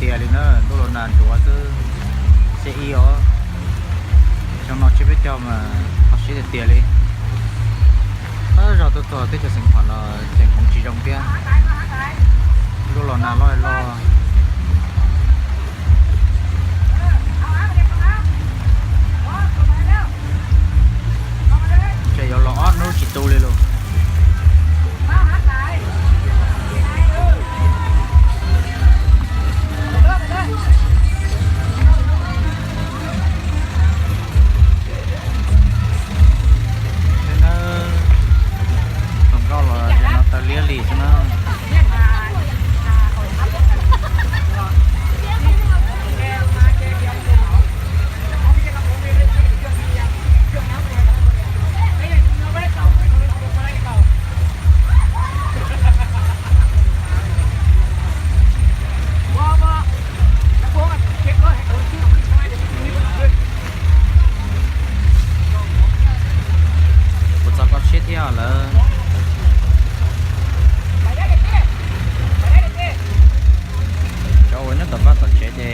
Tiag li na, ntuj los nag nruav xwb, xiab ib os. Xyoo no tsiab peb caug mas kho siab tiag tiag li. Ab, zog tuaj txog teb chaws Xeev Khuam los tseem hmoov tsis zoo thiab. Ntuj los nag loj loj. Ces yuav los ob hnub tsis tu li lauj. Thiab na, tus nkauj los yog no taw liab li xwb na. Kuv txog koj siab thiab lawm. Cov uas nyob tom vaj tom tsev ces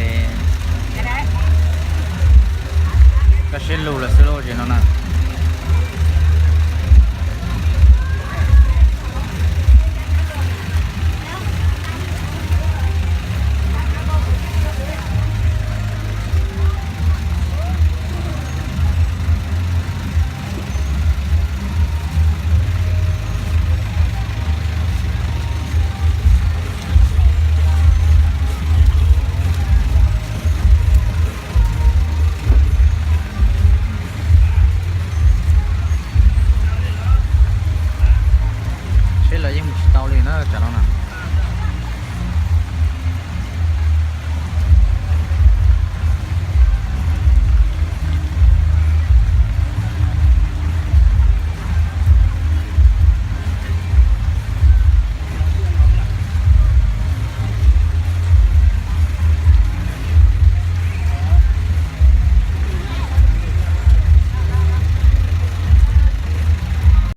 koj siab lug lawm xwb lauj, tsev no na.